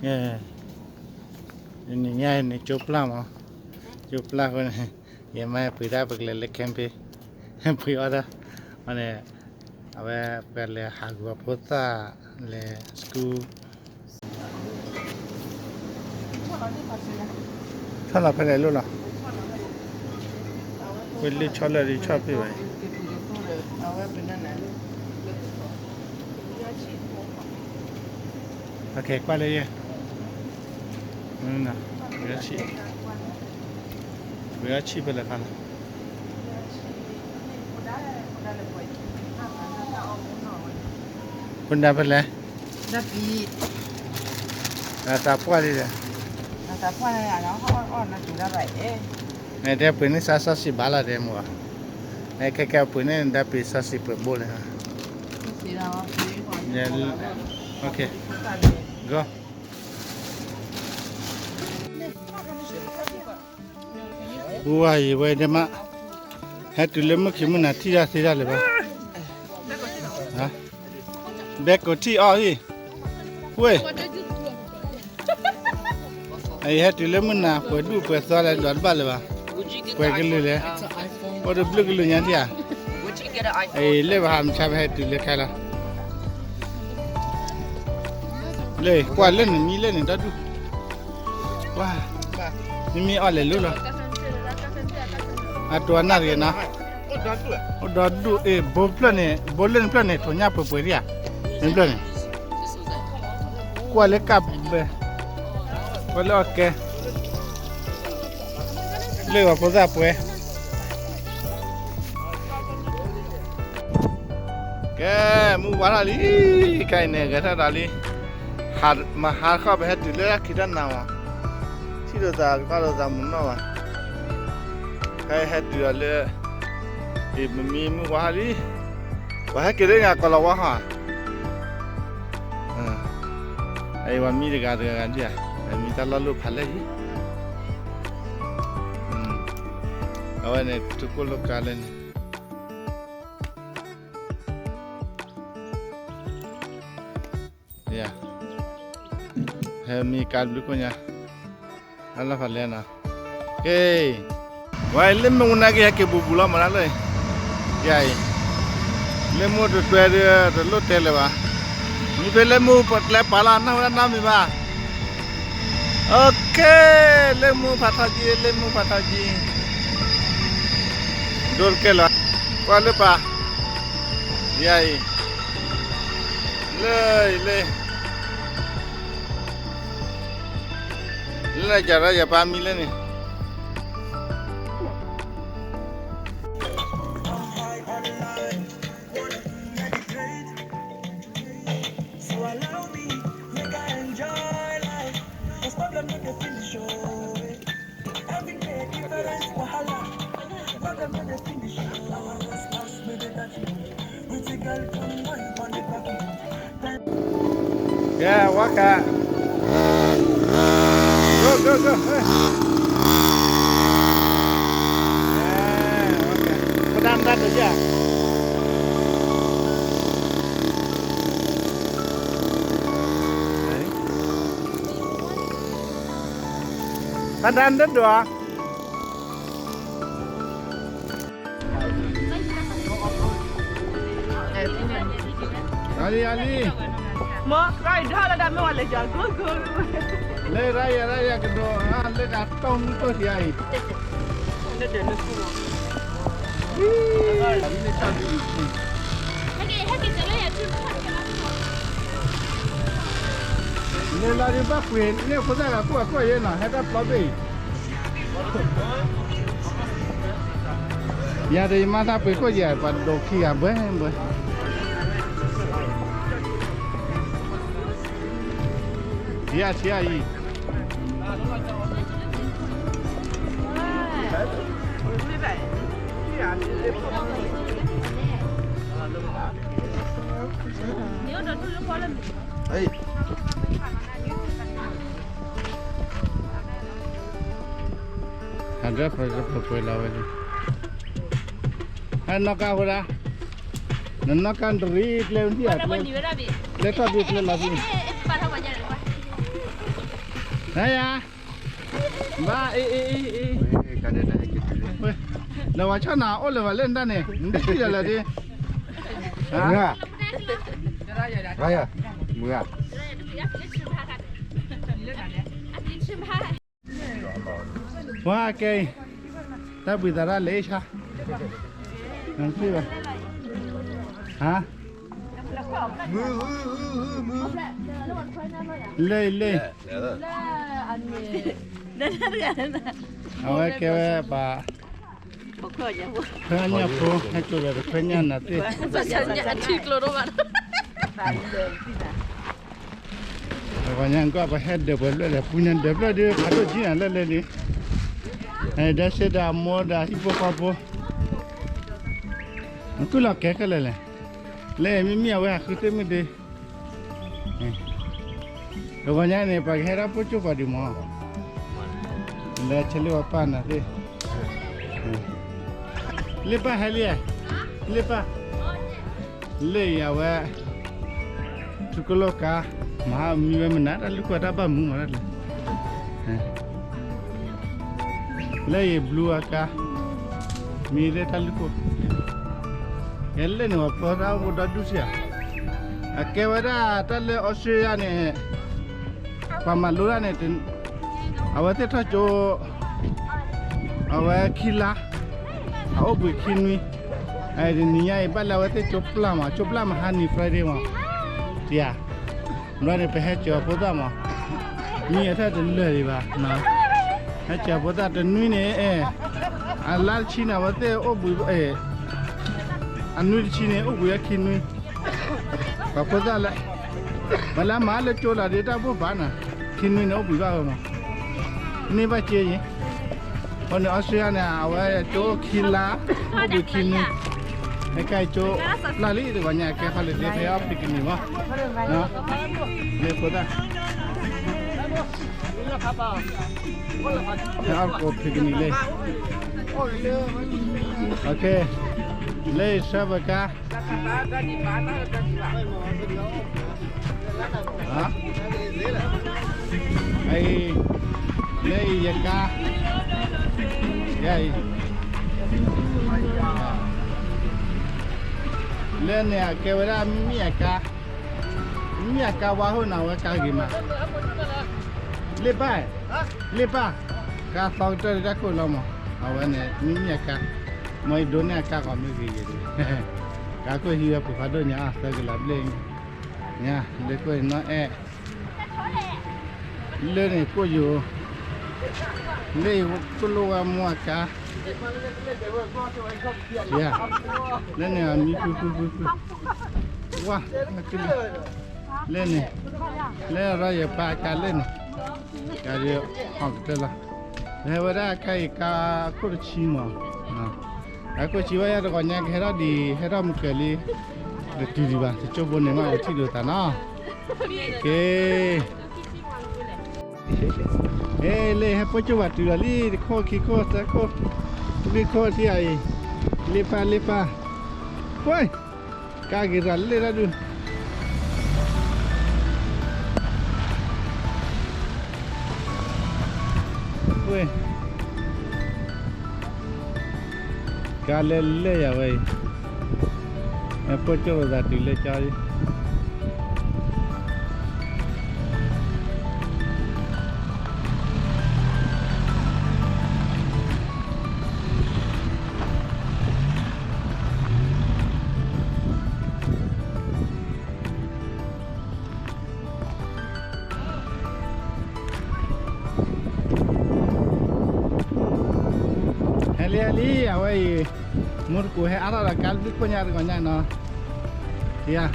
နံၤညါအံၤန့ၣ် ကၠိပျၢ်မး, ကၠိပျၢ်အဃိန့ၣ် ယမါပှ့ၤတၢ်ပကလဲၤလၢ camping, ပှ့ၤအီၣ်တၢ်, အန့ၣ် အဝဲပလဲၤဟးဂူာ်အဖိသၣ်လဲၤ school ထီၣ်လီၤဖဲလဲၣ်လိၣ်လီၤ, ဝဲလၢဆီလၢာ်ဒီးဆီၣ်ပ့ၢ်ဘၣ်အံၤ, ကွၢ်လၢယဲ, ဝဲဆံၣ်, ဝဲဆံၣ်ဖဲလဲၣ်ခါလီၤ, ဖိဒါဖဲလဲၣ်, တၢ်ပှၢ်လံဒီး, တဲပှ့ၤန့ၢ်စၢ်စီဆှံဘၣ်လီၤတဲမ့ၢ်, ခဲကဲပှ့ၤန့ၢ်ဒါပ့ၤစီဆှံပှဲၤဘိလဲၣ်, ဂီၢ် ပူဝါယံၤဝဲဒၣ်မး, ဟဲတုၤလၢမုၢ်ခံမုၢ်နၤထံၣ်တၢ်သ့တၢ်လၢၤဘၣ်, ဘဲကိးထံၣ်အီၤဟံၣ်, ဝ့ၢ်, အဟဲတုၤလၢမုၢ်နၤပှဲၤဒူၣ်ပှဲၤသီလဲၤဒွးတဘၣ်လၢၤဘၣ်, ပှဲၤကလုာ်လဲၣ်, အိၣ်တဘျုးကလုာ်ညါထံၣ်ဧါ, လၢပဟးမဆါပဟဲတုၤလၢခဲလီၤ လၢကွၢ်လၢနမံလၢန့ၣ်ဒီဒူၣ်, ဝါ, မ့မ့ၢ်အီၣ်လဲၤလိၤလီၤ, အတိၤအနၢ်တဂ့ၤနီၤ, အိၣ်ဒီဒူၣ်အ့ၣ် ဘိဖျၢၣ်န့ၣ် ဘိလၢနဖျၢၣ်န့ၣ် ထိးညၣ်ပှဲၤပှဲၤဒံဧါ, နဖျၢၣ်န့ၣ်, ကွၢ်လၢကၢ်ဘဲ, ကွၢ်လၢအီၣ်ကဲ လၢဂီၤဖိသၣ်ပှဲၤ, ကဲ, မုၢ်ဝါထီၣ်လံ, ခဲအံၤန့ၣ် ဂဲၤထၢၣ်ဒီးလံ, မဟါတခီပဟဲတုၤလၢခံတၢ်နၤမး, ထံၣ်လိာ်သးကသီၣ်လိာ်သးမုာ်နီၢ်ဘၣ်, ခဲအံၤဟဲတုၤဒီးလၢ, အ့ၣ် မမံမုၢ်ဝါထီၣ်လံ, ပှၤဟဲက့ၤလၢန့ၣ် အကီၢ်လီၤဝါဟီ, အံၤပှၤမံတဂၤတဂၤဂၤဒံဧါ, မံတၢ်လီၢ်လိၣ်ဖးလဲၢ်လံ, အဝဲန့ၣ် ထူကိၣ်လိာ်ကါလၢန့ၣ် ဟဲမံကါဘျုးခိၣ်ညါ, အလီၢ်ဖးလဲၢ်နီၤ, ကဲ, ဝဲလၢမုၢ်ဝနၤက့ၤဟဲက့ၤဘူးဘူးလီၤမးနၤလၢ, ယၤအံၤ, လၢမုၢ်တတွဲဒီးတလိၣ်တဲလၢၤဘၣ်, မံဖဲလၢမုၢ်ပကျဲပာ်လီၤ နၢ်ဟူဒၣ်နီတမံၤဘၣ်, အကဲ, လၢမုၢ်ဖးထီကံ, လၢမုၢ်ဖးထီကံ, ဒိတကဲလၢၤ, ကွၢ်လၢပၢ်, ယၤအံၤ, လၢအံၤလၢ လၢယၤဒီးယပၢ်မံလၢန့ၣ်, ကဲ, ဝါခါ, go, go, go, ပတၢ်မတၤတယၤ, တၢ်မတၤတဒိၣ်ဧါ. အလံ အလံ, လၢရၤယၤ ရၤယၤကဒိး လၢတၢ်တီၢ်မူတီၢ်ထံအံၤ, လၢလီၤဒုးဘၣ်ပှ့ၤန့ၢ်ဖိသၣ်ဂၤ ခိၣ်ဂၤခိၣ်ယဲနီၤ ဟဲတၢ်ပျီဘ့ၣ်အံၤ ယၤဒီးယမါသးပှ့ၤခိၣ်ယဲ ပှၤဒိးခံဂၤဘှဲဘှဲ, ထံအံၤ ထံအံၤ ဟးဒၢဖၢၣ်ပှဲၤလီၤဝဲန့ၣ်, ဟဲနီၢ်ကါဃိဒၣ်, နနီၢ်ကါတရံးကျဲဝံၤဒံၣ်ဧါ, ကျဲထီၣ်ဒံးကျဲလီၤဒံး, ပၢ်ထီၣ်ပှဲၤညါန့ၣ် ယၤ, ဘၣ်အ့ၣ်အ့ၣ်အ့ၣ်အ့ၣ်, လၢဝဲဆီနၤအိၣ်လၢၤဘၣ်လၢနတၢ်န့ၣ် နတထံၣ်ဒီးလၢာ်ဒ့, မုၢ်ဧါ, မုၢ်ဧါ. ပှၤကဲအံၤ, တၢ်ဘှံးသးတၢ်လဲၤအ့ၣ်ဆါ, နထံၣ်ဘၣ်, ဟါ, လၢအံၤလၢအံၤ, အဝဲကဲဝဲပှၤ, ခွဲညၣ်ဖိ ဟဲကျိၤဒီးတခွဲညၣ်နၤသ့ၣ်, ပှၤညါကွၢ်ပှၤဟဲဒၢးပှဲၤဖျၢၣ်ဒီး ပူၤညါဒၢးဖျၢၣ်ဒ်ဖးဒိၣ်ကံနၤလၢလဲၣ်န့ၣ်, ဒဲစ့ဒီးအမိၢ်ဒီးဟံၣ်ဖိဃီဖိ, နကုၢ်လီၤကဲခဲလၢာ်လဲၣ်, လၢမ့မ့ၢ်အဝဲဟးဃုသ့ၣ်မုၢ်ဒ့ တဂီၤညါန့ၣ် ပှၤကဟဲဒၣ်ပိၢ်ကၠိၣ်ပှၤဒုးမး, လၢဆဲလ့ပှၤပၢ်နၤသ့ၣ်, လ့ပၢ်ဟဲလံ, လ့ပၢ်, လၢအံၤအဝဲ, ထူကလိကါ, မဟါမံဝဲမနုၤတၢ်လုၢ်ခိၣ်တၢ်ဘၣ်မူမးတၢ်လဲၣ် လၢအံၤဘျူအကါ, မံလၢတၢ်လုၢ်ခိၣ်, ကဲလၢန့ၣ် ပှၤဖျီတၢ်အိၣ်ဒီဒူၣ်စ့ၢ်ဧါ, အကဲဝဲဒၣ်တၢ်လၢအီစထြ့လယါန့ၣ်, ပှၤမၤလိတၢ်န့ၣ်, အဝဲသ့ၣ်ထီၣ်ကၠိ, အဝဲခံလါ, အအိၣ်ဘှံးခံနွံ, တနံၤညါအံၤဘၣ်လၢအဝဲသ့ၣ်ကၠိပျၢ်မး ကၠိပျၢ်မဟါနံၤ Friday မး, တယၤ ဘျီန့ၣ် ပဟဲစၢၤအဖိသၣ်မး, မံအထၢၣ်တလၢာ်ဒံးဘၣ်, ဟဲစၢၤအဖိသၣ်တနွံန့ၣ်, အလါတဆံန့ၣ် အဝဲသ့ၣ်အိၣ်ဘှံး, အနွံတဆံန့ၣ် အိၣ်ဘှံးဝဲခံနွံ, ပှၤဖိသၣ်လၢ, ပှၤလၢအမၤလၢကၠိလီၤဒ်တၢ်ဘိၣ်ဘၣ်နၤ, ခံနွံန့ၣ်အိၣ်ဘှံးဘၣ်ဝဲမး, န့ၢ်ဘၣ်က့ယ့ၣ် အဃိန့ၣ် အီစထြ့လယါန့ၣ် အဝဲကၠိခံလါ, အိၣ်ဘှံးခံနွံ, ဟဲကၢ်ကၠိပျၢ်လံ တဂီၤညါကဲခါလၢဒ်ဖဲအီၣ် picnic မး, မ့ၢ်ဖိသၣ်, ဖဲအီၣ်ကိး picnic လံ, လၢအံၤဆၢပကါ လၢအံၤယကါ, ယအံၤ, လၢန့ၣ်အကဲဝဲဒၣ်မံမံအကါ, မံမံအကါဝါဟိၣ်နၤဝဲကါဂ့ၤမး, လ့ပၢ်, လ့ပၢ်, ကါသီကတၢၢ်တၢ်ခိၣ်လီၤမး, အဝဲန့ၣ် မံမံအကါ, မ်ယဒိးန့ၢ်အကါကီးမ့ၢ်ဂ့ၤဂ့ၤ, ကါခိၣ်ဟံးဝဲပှဲၤဖးဒိၣ်ညါ သၢကလးဘျဲၣ်, ညါ, လၢခိၣ်နီၢ်အဲၣ် လၢန့ၣ်ကိၣ်ယိၤ, လၢအံၤကိၣ်လိဝဲမိၢ်အကါ, ယၤ, လၢန့ၣ်အမံဖုဖုဖုဖု, ဝါ, လၢန့ၣ်, လၢအရီယပၢ်အကါလၢန့ၣ်, ကါဒ်အီၣ်ကတၢၢ်လီၤ, ဟဲဝဲဒၣ်ကါအံၤကါခိၣ်တဆံမး, ကါခိၣ်ဆံဝဲယၤတဂီၤညါကဟဲထီၣ်ဒံး ဟဲထီၣ်မုၢ်ကၢၤလံ, တတုၤဒံးဘၣ် တကၠိဖိန့ၣ်မး ပထံၣ်လိာ်သးနီၤ, က့ ဟဲလၢဟဲပိၢ်ကၠိၣ်ဘၣ်တုၤလီၤလံ တခိၣ်ခံခိၣ်သၢခိၣ်, လွံၢ်ခိၣ်ထံၣ်အံၤ, လ့ပၢ်လ့ပၢ်, ဝဲ, ကါဂ့ၤတၢ်လၢတၢ်ဒုး, ဝဲ, ကါလၢလၢယၤဝဲအံၤ, ဟဲပိၢ်ကၠိၣ်လိာ်သးတုၤလၢကၠီလံ ဟဲလံဟဲလံ အဝဲအံၤ, မူတကိးဟဲအါထီၣ်ဒီးကါလွံၢ်ခိၣ်ညါတဂီၤညါနီၤ, ယၤ,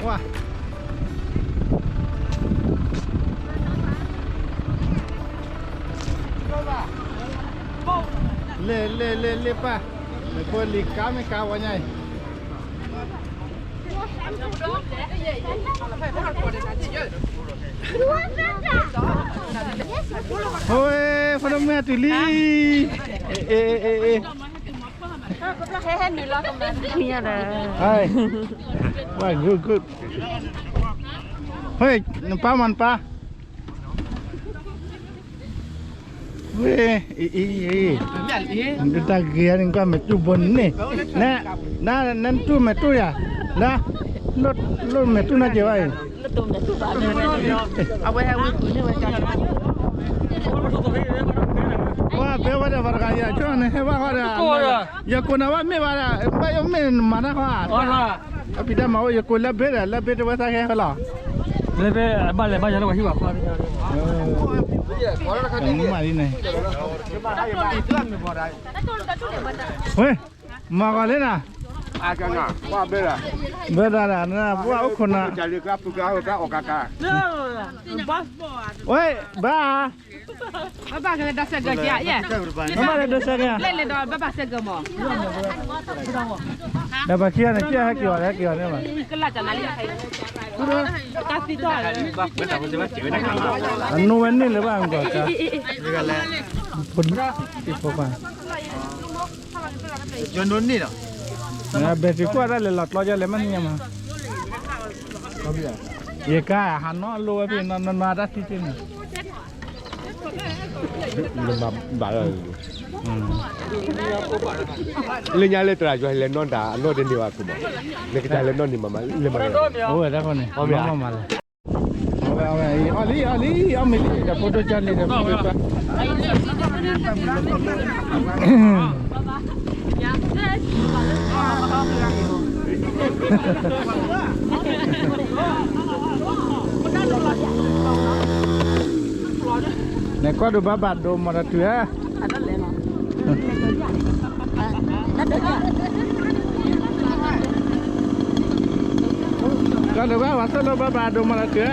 ဝါ လ့ၣ်လ့ၣ်လ့ၣ်လ့ၣ်ပၢ်, နဖိလံၤကါမ့ၢ်ကါဝဲညါအံၤ, ဖိမုၣ်တုၤလံ, အ့ၣ်, ဝါ good good, ဟဲ, နပၢ်မးနပၢ် ဝ့ၢ်, အံၤ, အံၤ, အံၤ, တၢ်ဂ့ၤန့ၣ် ကွၢ်မဲာ်တူၢ်ဘိန့ၣ်, န, နတူၢ်မဲာ်တူၢ်ယၤ, န, လိၣ်မဲာ်တူၢ်နီတကဲဘၣ်အံၤ, အဝဲဟဲဝဲန့ၣ်ဝဲ, ပှၤဘဲဝဲဒၣ်ပှၤတဂၤယၤ ဆိန့ၣ် ဟဲဘၣ်ဃီဒီး, ယကိးနၤဘၣ်မ့ၢ်ဘၣ်ဒီး ဘၣ်ယိၣ်မ့ၢ်နမၤတၢ်ဃီဧါ, အဖံးတၢ်မၤအိၣ် ယကိးလၢဘ့ၣ်ဒီး လၢဘ့ၣ်တဝဲသးကဲဃီလီၤ, လၢဘ့ၣ်ဘၣ်လဲၤဘၣ်ယၤလၢပှၤဟံၣ်ပှၤဃီ, မၤလံန့ၣ်, ဝ့ၢ်, မၤဂီၤလံနၤ, ဘၣ်ဒၣ်ဒၣ် ပှၤအိၣ်ခိၣ်နၤ, ဝ့ၢ်, ဘၣ် ဘၣ်ကလဲၤဒီးစဲးကၢးက့ၤ, ဘၣ်လဲၤဒီးစဲးကၢး, လဲၤလဲၤဒီးဘၣ်ဘၣ်စဲးကၢးမး, ဒီးပှၤခံဂၤန့ၣ် ကဟဲက့ၤအီၤ ဟဲက့ၤအီၤန့ၣ်ဘၣ်, ကလၢ်ကနၤလံ, တၢ်သံထီၣ်, အနိဝဲန့ၣ်လၢၤဘၣ် အကီၢ်ကါ, ဖိခွါ, ဘဲၣ်ထံကွၢ်တၢ်လဲၤလီၤကျီယလဲၤမးန့ၣ်မး, ယကါဟးနီၢ်လိဝဲဖဲနီၢ်နီၢ်တၢ်သံတ့ၢ်န့ၣ်, ဘၣ်လၢ လၢညါလၢတရၤယွၤလဲၤနီၢ်တၢ်အနီၢ်တန့ၢ်ဘၣ်ခိၣ်မး, နကတၢ်လဲၤနီၢ်န့ၣ်မးမး လဲၤမး, အိၣ်ဝဲတၢ်ဃီန့ၣ် မၤမးလီၤ, အီၣ်လံ အီၣ်လံ အီၣ်မ့ၢ်လံ တၢ်ဖိဒိၣ်ကၢ်လံ တၢ်ဖိဒိၣ်ကၢ် န့ၣ်ကွၢ်ဒိးဘၣ်ဘၣ်ဒိမၤတတုၤဧါ, ကွၢ်ဒိးဘၣ်ဝဲဆိၣ်လိဘၣ်ဘၣ်ဒိမၤတတုၤဧါ.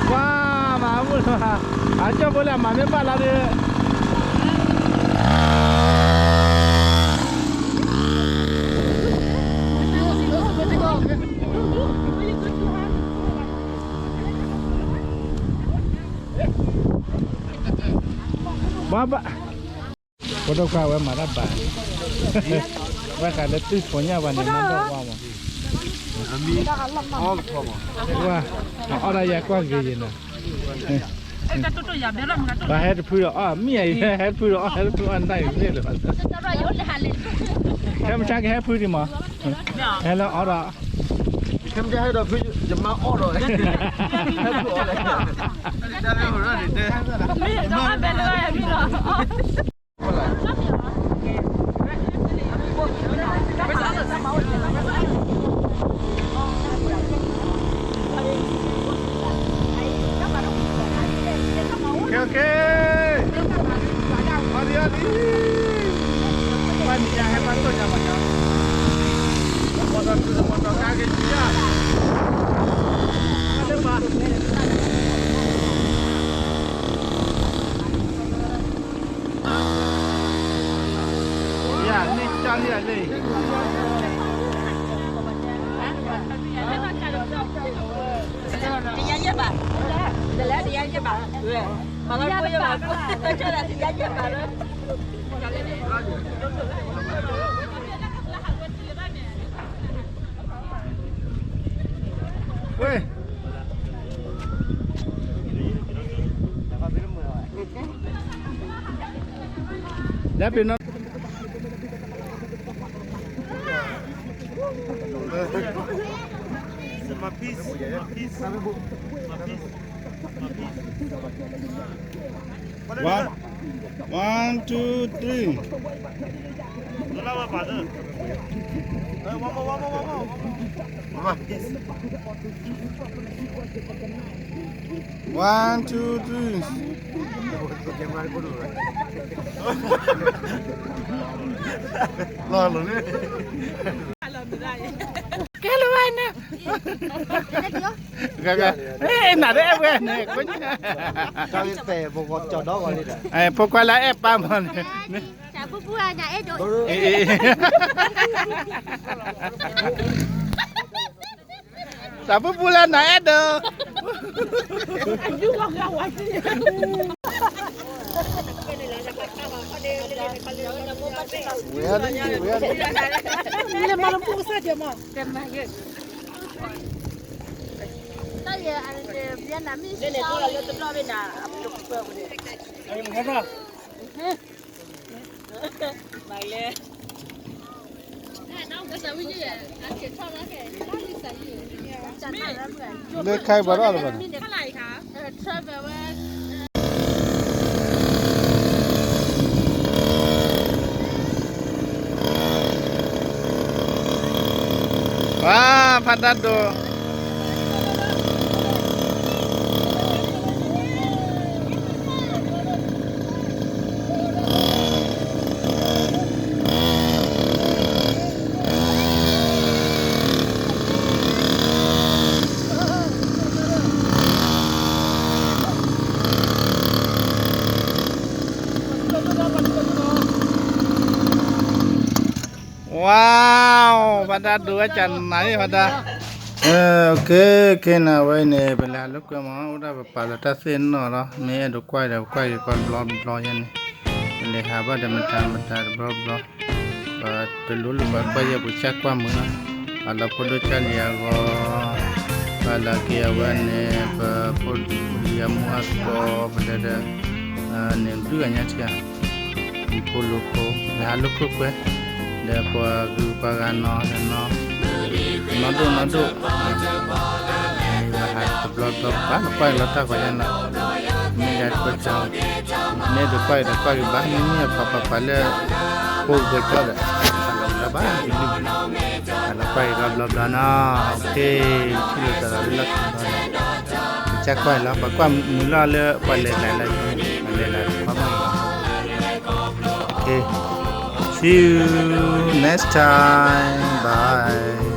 ကွၢ်မၤမုၢ်လီၤ, အကၠီၣ်ဖိလၢအမၤမ့ၢ်ဘၣ်လီၤဒီး ဘၣ်ဘၣ်, ဖိဒိၣ်ခွါဝဲမၤတၢ်ဘၣ်, ဝဲဃးလၢတုၢ်ဖိညၣ်ဘၣ်န့ၣ် မၤဘၣ်ဝါမး, ဝါ, အီၣ်ဒၣ်ယၤကွၢ်ဂ့ၤယဲနၤ, ဘၣ်ဟဲတဖုဒီးအီၣ် မ့ၢ်အံၤ ဟဲတဖုဒီးအီၣ် ဟဲတဖုအီၣ်နၢ်အံၤသ့ၣ်လၢၤဘၣ်, ဟဲမဆါကဟဲဖုဒံးမး, ဟဲလၢအီၣ်ဒီး ခဲမ့ၢ်ဟဲဒီးဖု ယမါအီၣ်ဒီး ဟဲဖုအီၣ်လဲၣ်, မ့ၢ်ဒီးဘဲလၢမ့ၢ်လီၤ. Okay, okay. Adi, adi. Pani ya, hebat tu ya, Pak, ya. Motor tu, motor kaget ya. Ada, Pak. Ya, ni cari ya, ni. Weh. Dah pernah. My piece, my piece, my piece, my piece. One, one, two, three. One, two, three. Lo lo ni. Kelo wana. Gaga. Eh, nada apa ni? Kau te boko codoh kali dah. Eh, pokoknya eh pamon. Chả bố bố à, nhà em rồi. Ê, ê, ê. တၢ်ပူၤပူၤလၢနၤအဲၣ်ဒိး လၢခဲအံၤပှၤဒီးလၢၤဘၣ်န့ၣ် ပှၤဖးတၢ်ဒိၣ် ဝါ ဖးတၢ်ဒိၣ်ဝဲကနၤအံၤဖးတၢ် ကဲ ကဲနၤဝဲအံၤန့ၣ် ပလဲၤဟးလိာ်ကွဲမး အိၣ်ဒၣ်ပပာ်လီၤတၢ်သ့ၣ်နီၣ်လီၤ မ့ၢ်အဲၣ်ဒိးကွၢ်ဒီးကွၢ်က့ၤကွၢ်ဘျီဘျီယဲန့ၣ် ပလဲၤဟးဘၣ်ဒီးမတၤမတၤတဘျီဘျီ ပတလိၣ်လၢပှၤကွၢ်ယဲၢ်ပကစၢ်ကွၢ်မုာ်လီၤ အလီၤဖိဒိၣ်ကၢ်လံၤအဂီၢ် ပလၢက့ၤအဝဲန့ၣ် ပဖိလံၤအမူအသကိး ပတဲဒီး န့ၣ်ဒုးအညါထံဧါ ဖိလိၤဖိ လဲၤဟးလိာ်ကွဲကွဲ ဒီးပှၤဂုၤပှၤဂၤနီၤနီၤ နီၢ်ဒိၣ်နီၢ်ဒိၣ် ပဟးတဘျီဘျီပာ်လီၤကွၢ်လီၤတၢ်ဂီၤညါနီၤ မ့ၢ်ယၤကွဲးစၢ် မ့ၢ်ဒိးကွၢ်အံၤဒီးကွၢ်က့ၤဘၣ် မ့မ့ၢ်အပှၤပှၤပှၤလၢ ဖိကကွဲးကၠီဒီး ပာ်လီၤဘၣ် ပာ်လီၤကွၢ်က့ၤဘျီဘျီနီၤ ထံၣ်လိာ်သးဒီးလၢလီၢ်ခံဘျီနီၤ ကစၢ်ကွၢ်လီၤ ပှၤကွၢ်မုာ်လီၤလၢပှၤလဲၤလၢ်လၢ် ပှၤလဲၤလၢ်လၢ် See you next time. Bye.